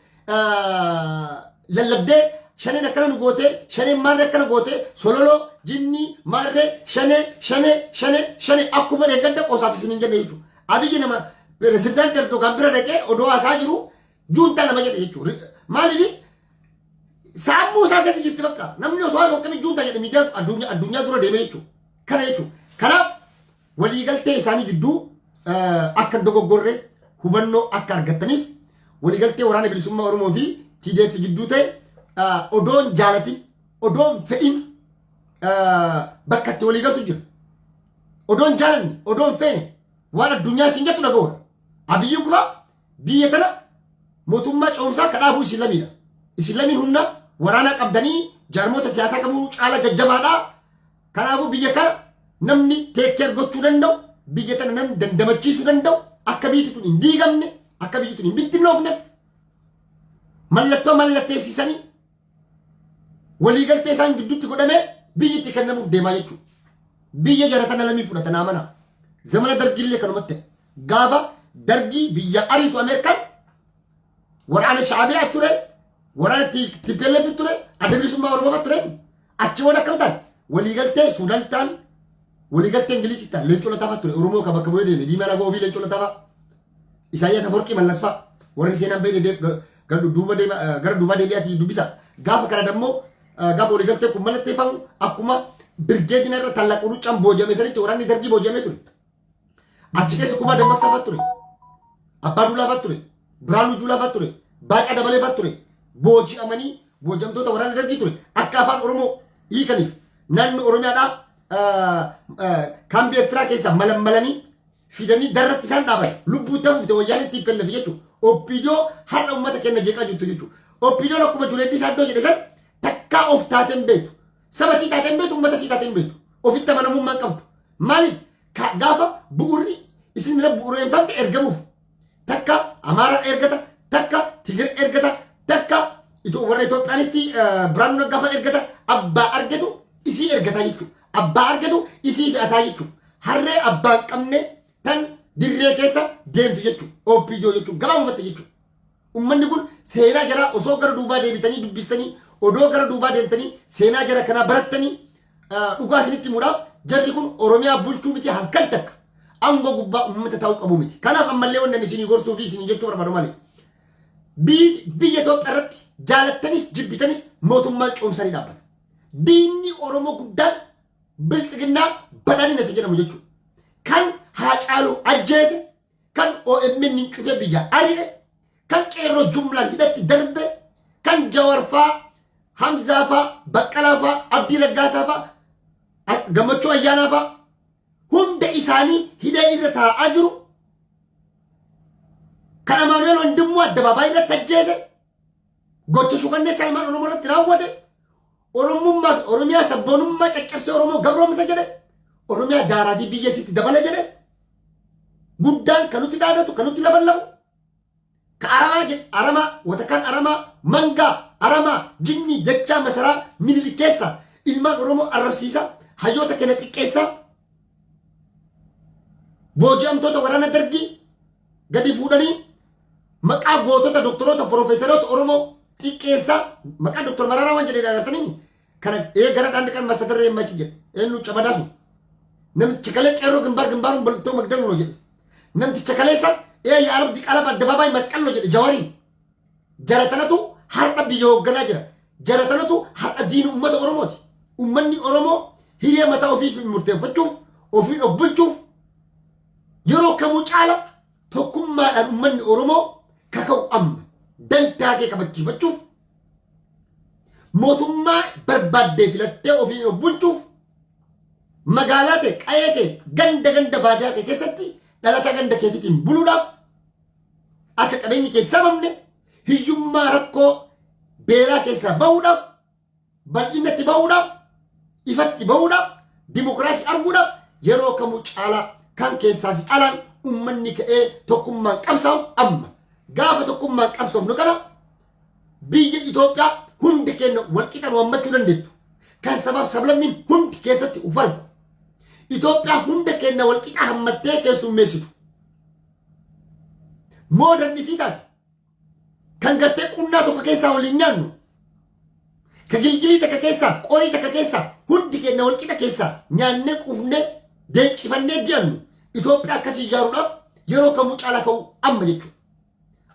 lallabdee Shaneen akkana nu gootee, Shaneen maarree akkana gootee, sololoo jinnii maarree, Shanee, Shanee, Shanee, Shanee, akkuma deeggadda qoosaaf isin hin jenne jechuudha. Abiyyi nama pirezidaantii Erdogaan bira dhaqee odoo haasaa jiru juuntaa nama jedhe jechuudha. Maaliif? Sammuu isaa keessa jirti bakka namni osoo haasa'u akkamii juuntaa jedhe miidiyaa addunyaa dura deemee jechuudha. Kana jechuudha. Kanaaf waliigaltee isaanii jidduu akka hin dogoggorre hubannoo akka argattaniif, waliigaltee Waraana Bilisummaa Oromoo fi TDF jidduu ta'e odoon jaalatin, odoon fedhin bakka itti waliigaltu jira. Odoon jaalanne, odoon feene, waan addunyaa isin jettu dhaga'uudha. Abiyyi kuma biyya tana mootummaa ce'umsaa ka dhaabuu isin lamiidha. Isin lamiin humna waraanaa qabdanii jaarmoota siyaasaa kamuu caala jajjabaadha. Kanaafuu biyya kana namni take care gochuu danda'u, biyya tana namni dandamachiisuu danda'u, akka biyyi tun hin diigamne, akka biyyi tun hin bittinnoofneef mallattoo mallatteessisanii waliigaltee isaan gidduutti godhamee biyyi itti kennamuuf deemaa jechuudha. Biyya jara tana lamii fudhatan amana. Zamana Dargiillee kanumatti ta'e. Gaafa Dargii biyya ariitu Ameerikaan waraana Shaabiyaa ture, waraana TPLF ture, Adda Bilisummaa Oromoo ture. Achi booda akkam ta'an? Waliigaltee Suudaan ta'an, waliigaltee Ingilizii ta'an, Leencoo Lataa ture, Oromoo kan bakka bu'ee deeme, Diimaa Nagoo fi Leencoo Lataa, Isaayyaas Aforqii, Mallas fa'a, warri seenaan beekne. Gara duubaa deebi'aatii dubbisa. Gaafa kana dammoo gaafa waliigaltee kun mallatteeffamu akkuma birgeedina irra tallaquu ruccaan booji'ame sanitti waraanni Dargii booji'amee ture. Achi keessa Kumaa Dammaqsaa fa'aa ture. Abbaa Duulaa fa'aa ture. Biraanuu Juulaa fa'aa ture. Baacaa Dabalee fa'aa ture. Booji'amanii booji'amtoota waraana Dargii ture. Akka afaan Oromoo hiikaniif naannoo Oromiyaadhaa kaambii Eertiraa keessaa malammalanii fidanii darratti isaan dhaaban, lubbuu itti hafuufte wayyaaneen TPLF jechuudha. OPDO har'a uummata keenya jeeqaa jirtu jechuudha. OPDOn akkuma Junaidii Saaddoo jedhe san takkaa of taateen beektu. Saba sii taateen beektu, uummata sii taateen beektu. Ofitti amanamummaa hin qabdu. Maaliif? Gaafa bu'uurri isin irra bu'uureffamte ergamuuf. Takka Amaaraan ergata, takka Tigir ergata, takka warra Itoophiyaanistii Biraanuu Naggaa fa'a ergata, abbaa argatu isii ergataa jechuudha. Abbaa argatu isii fe'ataa jechuudha. Harree abbaa hin qabne tan dirree keessa deemtu jechuudha. OPDO jechuudha. Gabaabumatti jechuudha. Uummanni kun seenaa jaraa osoo gara duubaa deebitanii dubbistanii, odoo gara duubaa deemtanii seenaa jara kanaa barattanii, dhugaa isinitti himuudhaaf jarri kun Oromiyaa bulchuu miti, halkan takka aangoo gubbaa uummata taa'uu qabu miti. Kanaaf ammallee wanni ani isinii gorsuu fi isinii jechuu barbaadu malee. Biyya Itoophiyaa irratti jaalattanis jibbitanis mootummaan coomsanii dhaabbata. Diinni Oromoo guddaan Biltsiginnaa badhaadhina isa jedhamu jechuudha. Kan Haacaaluu ajjeese, kan OMN cufee biyya ari'e, kan qeerroo jumlaan hidhatti darbe, kan Jawarfaa, Hamzaafaa, Baqqalaafaa, Abdii Raggaasaafaa, Gammachuu Ayyaanaafaa hunda isaanii hidhee irra taa'aa jiru, kan Amaanu'eel Wandimmoo addabaabaayii irratti ajjeese, gocha shukanneessa ilmaan Oromoo irratti raawwate, Oromummaa fi Oromiyaa sabboonummaa caccabsee Oromoo gabroomsa jedhe, Oromiyaa daaraa fi biyya isitti dabala jedhe, guddaan kan nutti dhaadatu, kan nutti laballabu, ka aramaa jedhe, aramaa watakaan, aramaa mangaa, aramaa jinnii jechaa masaraa Minilik keessa ilmaan Oromoo arrabsiisa, hayyoota keenya xiqqeessa, booji'amtoota waraana Dargii gadi fuudhanii maqaa gootota doktoroota piroofeesaroota Oromoo xiqqeessaa, maqaa Doktor Mararaa waan jedhee agartanii kana ee gara dhaan kan mastatarree maki jedhe, eenyu camadaa sun namticha kalee qeerroo ግንባር ግንባሩን በልቶ መግደል ነው jedhe, namticha kaleessa ee የአረብ ዲቃላ በአደባባይ መስቀል ነው jedhe Jawariin. Jara tanatu har'a biyya hoogganaa jira. Jara tanatu har'a diina uummata Oromooti. Uummanni Oromoo hiree mataa ofii murteeffachuuf, ofiin of bulchuuf yeroo kamuu caala tokkummaadhaan uummanni Oromoo kaka'u amma. Dantaa kee kabachiifachuuf, mootummaa barbaaddee filattee ofiin of bulchuuf, magaalaa kee, qa'ee kee, ganda ganda baadiyaa kee keessatti dhalataa ganda keetiitiin buluudhaaf, akka qabeenyi kee sababne hiyyummaa rakkoo beelaa keessaa bahuudhaaf, bal'inatti bahuudhaaf, ifatti bahuudhaaf, dimokiraasii arguudhaaf yeroo kamuu caalaa kan keessaa fi alaan uummanni ka'ee tokkummaan qabsaa'u amma. Gaafa tokkummaan qabsoofnu kana biyya Itoophiyaa hundi keenya wal qixa nu hammachuu dandeettu, kan sabaaf sablammiin hundi keessatti uf argu, Itoophiyaa hunda keenya wal qixa hammattee keessummeessitu moo dandisii taate, kan gartee qunnaa tokko keessaa waliin nyaannu, ka gilgilii takka keessaa, qorii takka keessaa hundi keenya wal qixa keessaa nyaannee quufnee deeqqifannee di'annu, Itoophiyaa akkasii ijaaruudhaaf yeroo kamuu caalaa ka'u amma jechuudha.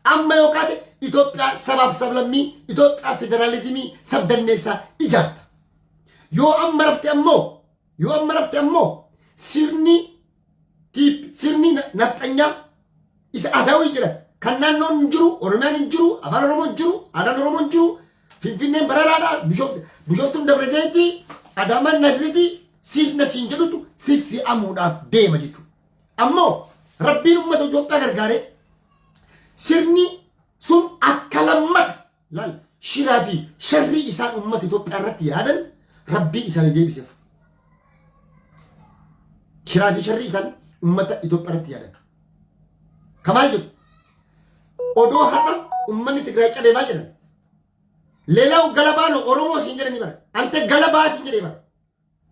Amma yoo kaate Itoophiyaa sabaaf sablammii, Itoophiyaa federaalizimii sabdanneessaa ijaarta. Yoo amma rafte ammoo sirni tiip sirni nafxanyaa isa adaawii jedhan kan naannoon hin jiru, Oromiyaan hin jiru, afaan Oromoo hin jiru, aadaan Oromoo hin jiru, Finfinneen bararaadha, Bishooftuun Dabrazeetii, Adaamaan Naziriitii, sirna siin jedhutu si fe'amuudhaaf deema jechuudha. Ammoo Rabbiin uummata Itoophiyaa gargaaree sirni sun akka lammata laal shiraa fi sharrii isaan uummata Itoophiyaa irratti yaadan Rabbiin isaanii deebiseef. Shiraa fi sharrii isaan uummata Itoophiyaa irratti yaadan. Kamaal jedhu? Odoo har'a uummanni Tigraay cabee maal jedhan? ሌላው ገለባ ነው ኦሮሞ siin jedhanii bara. አንተ ገለባ siin jedhee bara.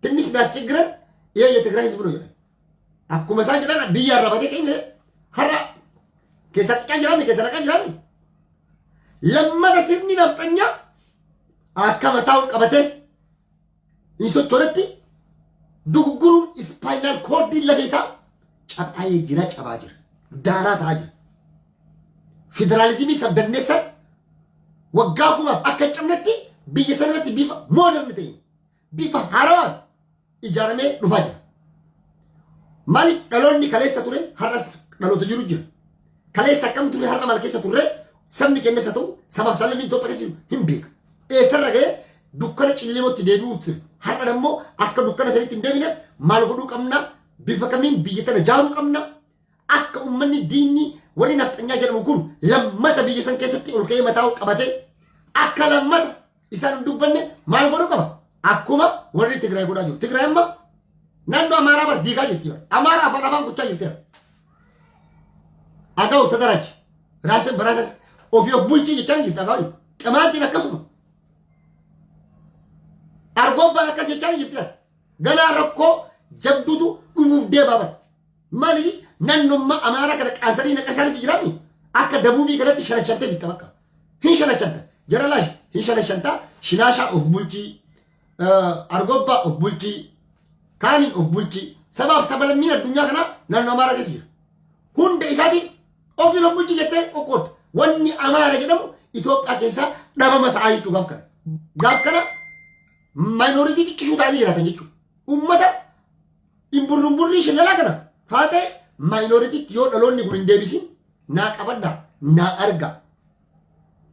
ትንሽ ቢያስቸግረን ይሄ የትግራይ ህዝብ ነው jedhan. Akkuma isaan jedhan biyya arrabatee keenya har'a keessa qicaa jiraame, keessa dhaqaa jiraame. Lammata sirni nafxanyaa akka mataa ol qabatee hin sochoonetti dugugguruun spinal cordiin lafa isaa cab'aayee jira, cabaa jira, daaraa ta'aa jira. Federaalizimii sabdanneessan Waggaa kumaaf akka hin cabnetti biyya sanarratti bifa modern ta'een, bifa haarawaan ijaaramee dhufaa jira. Maaliif? Dhaloonni kaleessa ture har'as dhaloota jiru jira. Kaleessa akkam ture, har'a maal keessa turre, sabni keenyas haa ta'u sabaaf sablammiin Itoophiyaa keessa jiru hin beeka. Eessarra ga'ee dukkana cillimootti deebi'uu ture. Har'a immoo akka dukkana sanitti hin deebineef maal godhuu qabna? Bifa kamiin biyya tana ijaaruu qabna? Akka uummanni diinni warri nafxanyaa jedhamu kun lammata biyya san keessatti ol ka'ee mataa ol qabatee akka lammata isaan hin dubbanne maal godhuu qaba? Akkuma warri Tigraay godhaa jiru. Tigraay amma naannoo Amaaraa bar diigaa jirti bar. Amaaraa afaan afaan gochaa jirti. Agaw ተደራጅ ራስን በራስህ ofii of bulchii jechaa jirti agaw. Qamaantiin akkasuma. Argobbaan akkas jechaa jirti. Ganaa rakkoo jabduutu dhufuuf deemaa bara. Maaliif? Naannummaa Amaaraa kana qaansanii naqasaanii jiraami. Akka dabuubii kanatti shanashantee fixa bakka. Hin shanashanta. Jara laash hin shanashantaa. Shinaashaa of bulchii. Argobbaa of bulchii. Kaaniin of bulchii. Sabaaf sabalammiin addunyaa kanaa naannoo Amaaraa keessa jira. Hunda isaatiif ofiin of bulchii jettee qoqqoodda. Wanni Amaara jedhamu Itoophiyaa keessaa dhabama ta'aa jechuu gaaf kana. Gaaf kana minority xiqqishuu ta'anii jiraatan jechuudha. Uummata imburrumburrii shillalaa kana faatee minorityitti yoo dhaloonni kun hin deebisin, naa qabadhaa, naa argaa.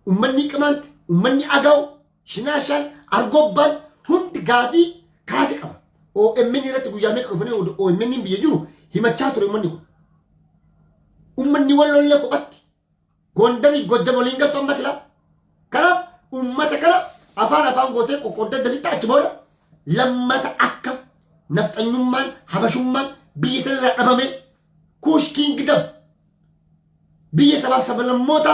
Uummanni Qimaanti, uummanni Agaw, Shinaashaan, Argobbaan hundi gaafii kaase qaba. OMN irratti guyyaa meeqa dhufanii OMN biyya jiru himachaa ture uummanni kun. Uummanni Wallollee kophatti Gondariif Gojjam waliin galtu amma silaa. Kanaaf uummata kana afaan afaan gootee qoqqoodda adda achi booda lammata akka nafxanyummaan, habashummaan biyya sanarraa dhabame, Kuush Kingdom, biyya sabaaf sablammoota,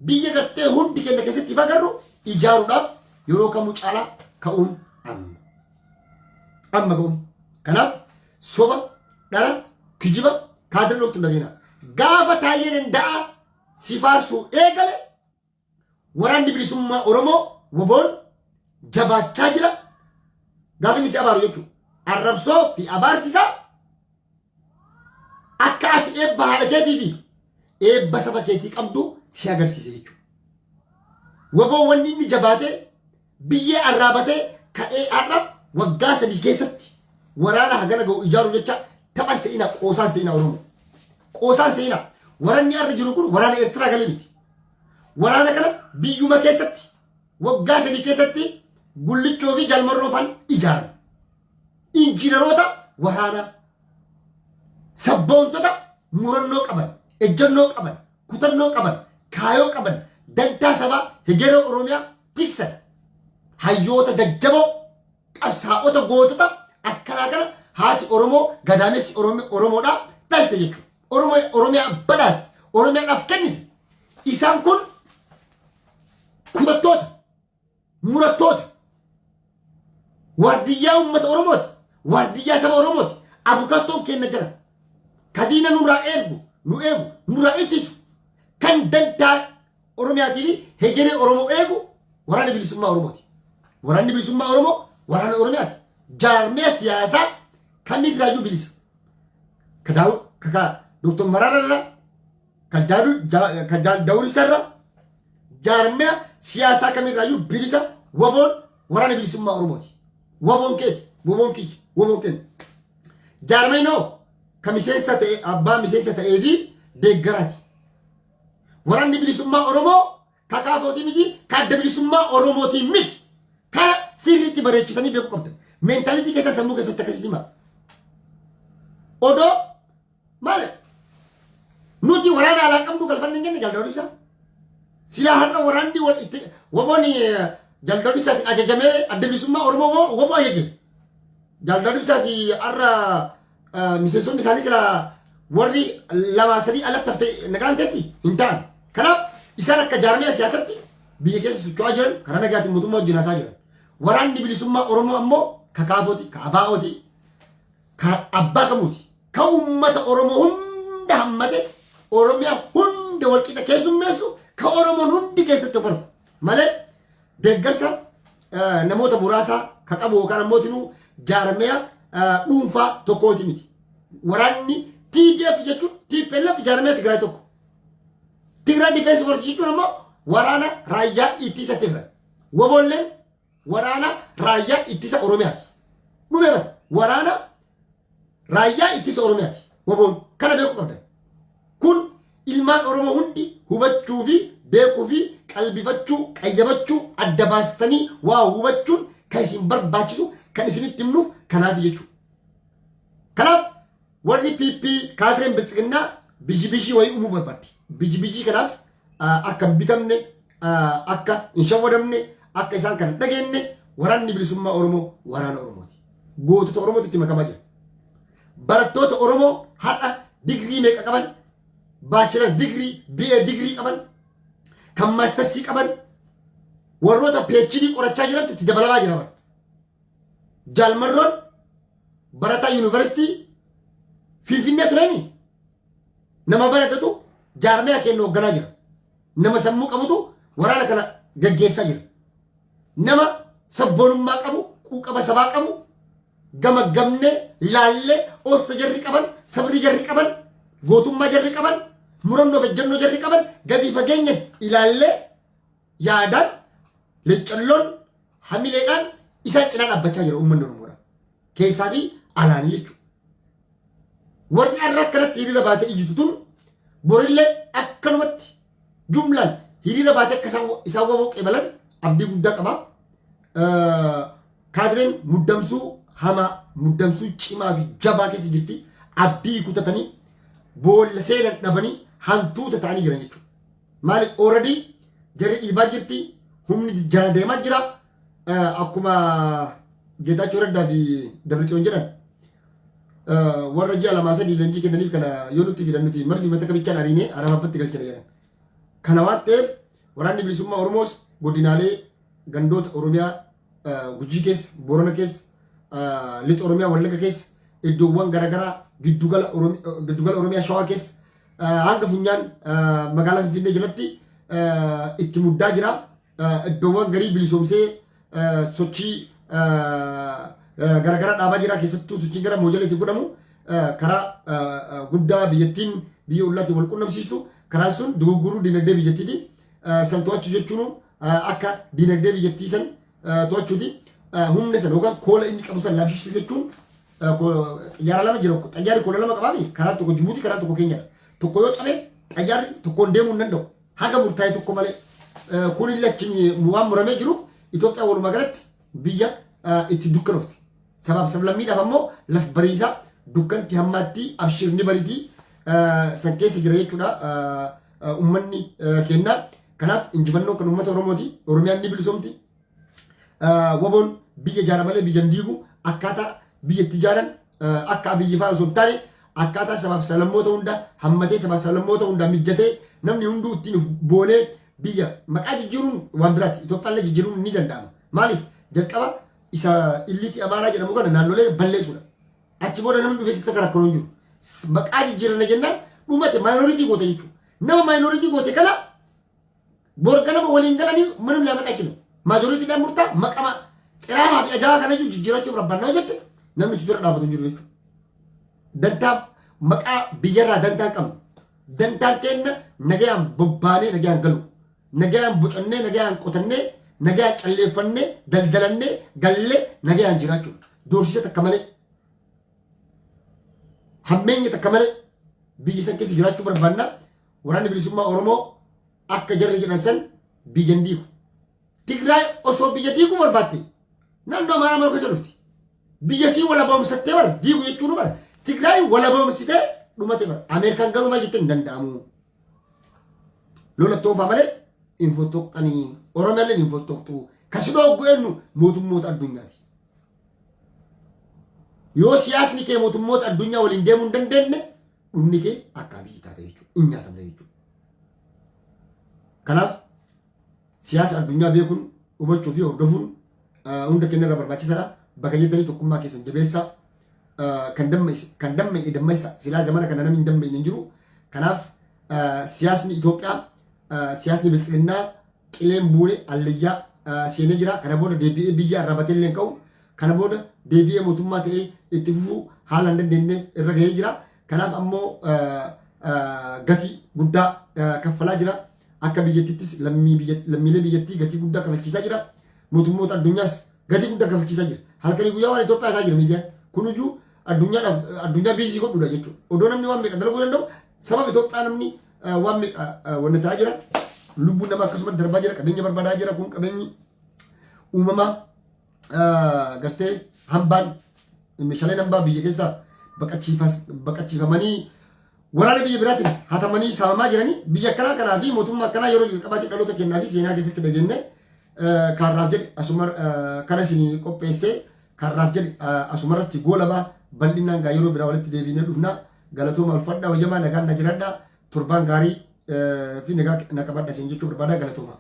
biyya gartee hundi keenya keessatti ifa agarru ijaaruudhaaf yeroo kamuu caalaa ka'uun amma. Amma ka'uun. Kanaaf soba, dhara, kijiba kaadira dhuftu dhageena. Gaafa Taayyee Danda'aa si faarsuu eegale, Waraanni Bilisummaa Oromoo WBOn jabaachaa jira. Gaafa inni si abaaru jechuudha. Arrabsoo fi abaarsisaa akka ati eebba haadha keetii fi eebba saba keetii qabdu si agarsiisa jechuudha. WBOn wanni inni jabaatee biyyee arraabatee ka'ee har'a waggaa 3 keessatti waraana hagana ga'u ijaaru jecha taphan se'ina, qoosaan se'ina Oromoo. Qoosaan se'ina. Waraanni har'a jiru kun waraana Eertiraa galee miti. Waraana kana biyyuma keessatti waggaa 3 keessatti Gullichoo fi Jalmarroo faan ijaaran. Injiinaroota waraanaa, sabboontota murannoo qaban, ejjennoo qaban, kutannoo qaban, kaayoo qaban, dantaa sabaa hegeree Oromiyaa tiksan, hayyoota jajjaboo, qabsaa'ota gootota akkanaa kana haati Oromoo gadaamessi Oromoodhaa dhalte jechuudha. Oromoo Oromiyaa badhaaste, Oromiyaadhaaf kennite. Isaan kun kutattoota, murattoota, waardiyyaa uummata Oromooti, waardiyyaa saba Oromooti. Abukaattoon kenna jira. Kadiina nurraa eegu, nu eegu, nurraa ittisu, kan dantaa Oromiyaatii fi hegeree Oromoo eegu Waraana Bilisummaa Oromooti. Waraanni Bilisummaa Oromoo waraana Oromiyaati. Jaarmiyaa siyaasaa kamirraayyuu bilisa. Ka Daawud, ka Dooktor Mararaa irraa, ka Daawud Ibsaa irraa, jaarmiyaa siyaasaa kamirraayyuu bilisa WBOn Waraana Bilisummaa Oromooti. WBOn keeti, WBOn kiyya, WBOn keenya. Jaarmeen ka miseensa ta'e, abbaa miseensa ta'ee fi deeggaraati. Waraanni Bilisummaa Oromoo ka kaafootii miti, ka Adda Bilisummaa Oromootii miti. Kana sirriitti bareechitanii beekuu qabdan. Mentality keessa, sammuu keessatti akkasitti hima. Odoo maal nuti waraana alaa qabnu galfanne hin jenne jaldoon isaa. Silaa har'a waraanni wal itti WBOn jaldoon isaatiin ajajamee Adda Bilisummaa Oromoo WBO ajaje. Jaldoon isaa fi har'a miseensonni isaanii silaa warri lamaa sadii alatti hafte nagaan ta'etti hin ta'an. Kanaaf isaan akka jaarmiyaa siyaasatti biyya keessa socho'aa jiran karaa nagaatiin mootummaa wajjin haasaa jiran. Waraanni Bilisummaa Oromoo ammoo ka kaafooti, ka abaa'ooti, ka abbaa kamuuti. Ka uummata Oromoo hunda hammate, Oromiyaa hunda walqixa keessummeessu, ka Oromoon hundi keessatti of argu malee deeggarsa namoota muraasaa ka qabu yookaan ammoo tinuu jaarmiyaa dhuunfaa tokkooti miti. Waraanni TDF jechuun TPLF jaarmiyaa Tigraay tokko. Tigraay Defense Force jechuun ammoo waraana raayyaa ittisa Tigraay. Waboolleen waraana raayyaa ittisa Oromiyaati. Dhumee bara waraana raayyaa ittisa Oromiyaati. Waboon kana beekuu qabdan. Kun ilmaan Oromoo hundi hubachuu fi beekuu fi qalbifachuu, qayyabachuu, adda baastanii waa hubachuun kan isin barbaachisu kan isinitti himnuuf kanaaf jechuudha. Kanaaf warri PP kaadireen biltsiginnaa biji bijii wayii uumuu barbaaddi. Biji bijii kanaaf akka hin bitamne, akka hin shawwadamne, akka isaan kana dhageenye waraanni bilisummaa Oromoo waraana Oromooti. Gootota Oromootu itti makamaa jira. Barattoota Oromoo har'a digrii meeqa qaban, bachelor degree, BA degree qaban, kan mastersii qaban, warroota PhD qorachaa jirantu itti dabalamaa jira bara. Jaalmarroon barataa yuunivarsiitii Finfinnee tureemi. Nama baratatu jaarmaya keenya hoogganaa jira. Nama sammuu qabutu waraana kana gaggeessaa jira. Nama sabboonummaa qabu, quuqama sabaa qabu, gama gamnee laallee obsa jarri qaban, sabri jarri qaban, gootummaa jarri qaban, murannoo fi ejjennoo jarri qaban gadi fageenyan ilaallee yaadaan leccalloon hamileedhaan isaan cinaa dhaabbachaa jira uummanni Oromoodha. Keessaa fi alaanii jechuudha. Warri har'a akkanatti hiriira baatee iyyitu tun borillee akkanumatti jumlaan hiriira baatee akka isaan waboo qeebalan abdii guddaa qaba. Kaadireen muddamsuu hamaa, muddamsuu cimaa fi jabaa keessa jirti. Abdii kutatanii boolla seenan dhabanii hantuuta ta'anii jiran jechuudha. Maaliif already jarri dhiibaa jirti, humni jala deemaa jira. Akkuma Geetaachoo Raddaa fi Dabratsiyoon jedhan warra ji'a 2 3 leenjii kennaniif kana yoo nutti fidan nuti marfi mata kabichaan ariinee arafabbatti galchina jedhan. Kana waan ta'eef waraanni bilisummaa Oromoos godinaalee gandoota Oromiyaa Gujii keessa, Boorana keessa, Lixa Oromiyaa Wallagga keessa, iddoowwan garaagaraa giddugala Oromiyaa Shawaa keessa hanga funyaan magaalaa Finfinnee jalatti itti muddaa jira. Iddoowwan garii bilisoomsee sochii garaagaraa dhaabaa jira. Keessattuu sochiin gara Moojaleetti godhamu karaa guddaa biyyattiin biyya ollaatiin wal qunnamsiistu karaan sun dogoggoruu dinagdee biyyattiiti. San to'achuu jechuun akka dinagdee biyyattii san to'achuuti. Humna san yookaan koola inni qabu san laamsisuu jechuun xiyyaara lama jira. Xiyyaarri koola lama qabaami. Karaa tokko Jibuutii, karaa tokko Keenyadha. Tokko yoo cabe xiyyaarri tokkoon deemuu hin danda'u. Haga murtaa'e tokko malee. Kun illee achiin waan muramee jiru Itoophiyaa walumaa galatti biyya itti dukkanofti. Sabaaf sablammiidhaaf ammoo laf bariisaa dukkanti hammaatti abshir ni bariitii san keessa jira jechuudha uummanni keenya. Kanaaf injifannoon kan uummata Oromooti. Oromiyaan ni bilisoomti. Waboon biyya ijaara malee biyya hin diigu. Akkaataa biyya itti ijaaran akka Abiyyi fa'aa osoo hin taane akkaataa sabaaf sablammoota hunda hammatee sabaaf sablammoota hunda mijjatee namni hunduu ittiin of boonee biyya maqaa jijjiiruun waan biraati. Itoophiyaallee jijjiiruun ni danda'ama. Maaliif jalqaba isa illiitii Amaaraa jedhamu kana naannolee balleessuudha. Achi booda namni dhufee sitti akka rakkoon hin jiru. Maqaa jijjiirana jennaan dhumate minority goote jechuudha. Nama minority goote kana bor ganama waliin galanii mana lama qachinu. Majoritydhaan murtaa maqama xiraahaa fi ajaa'aa kana iyyuu jijjiirachuuf rabbannaa jette namni si dura dhaabatu hin jiru jechuudha. Dantaa maqaa biyyarraa dantaa hin qabnu. Dantaan keenya nagayaan bobbaanee nagayaan galu. Nagayaan bocannee nagayaan qotannee nagayaan calleeffannee daldalannee gallee nagayaan jiraachuudha. Doorsisa takka malee. Hammeenya takka malee biyya san keessa jiraachuu barbaanna. Waraanni bilisummaa Oromoo akka jarri jedhan san biyya hin diigu. Tigraay osoo biyya diiguu barbaatte naannoo Amaaraa maal gocha dhufti? Biyya sii walaboomsattee bara diigu jechuun bara Tigraay walaboomsitee dhumate bara. Ameerikaan garuu maal jettee hin danda'amu. Lola toofaa malee hin fottoqxanii Oromiyaallee hin fottoqxu. Kasi dhooggu eenyu mootummoota addunyaati. Yoo siyaasni kee mootummoota addunyaa waliin deemuu hin dandeenye dhumni kee akka Abiyyi taate jechuudha. Hin nyaatamne jechuudha. Kanaaf siyaasa addunyaa beekuun hubachuu fi hordofuun hunda keenya irraa barbaachisaadha. Bakka jirtanii tokkummaa keessan jabeessaa. Kan damma'e dammaysa silaa zamana kana namni hin damma'ine hin jiru. Kanaaf siyaasni Itoophiyaa siyaasni biltsiginnaa qileen buune allayyaa seenee jira. Kana booda deebi'ee biyya arrabatee illee hin ka'u. Kana booda deebi'ee mootummaa ta'ee itti fufuu haala hin dandeenye irra gahee jira. Kanaaf ammoo gatii guddaa kaffalaa jira. Akka biyyattiittis lammiilee biyyattii gatii guddaa kafalchiisaa jira. Mootummoota addunyaas gatii guddaa kafalchiisaa jira. Halkanii guyyaa waan Itoophiyaa isaa jira miidiyaan. Kunuyyuu addunyaadhaaf addunyaa busy godhuudha jechuudha. Odoo namni waan meeqa dalaguu danda'u, sababa Itoophiyaa namni waan meeqa wanna ta'aa jira. Lubbuun nama akkasuma darbaa jira, qabeenya barbaadaa jira. Kun qabeenyi uumamaa gartee hambaan, meeshaaleen hambaa biyya keessaa baqachiifamanii, waraana biyya biraatiin hatamanii saamamaa jiranii. Biyya akkanaa kanaa fi mootummaa akkanaa yeroo jalqabaatiif dhaloota kennaa fi seenaa keessatti dhageenye. Kaarraaf jedhe asuma kana isin qopheessee, kaarraaf jedhe asumarratti goolabaa. Bal'inaan gaa yeroo biraa walitti deebinee dhufna. Galatooma, ulfadhaa, wayyamaa, nagaan na jiradhaa, torbaan gaarii fi nagaa na qabadha isin jechuu barbaada. Galatooma.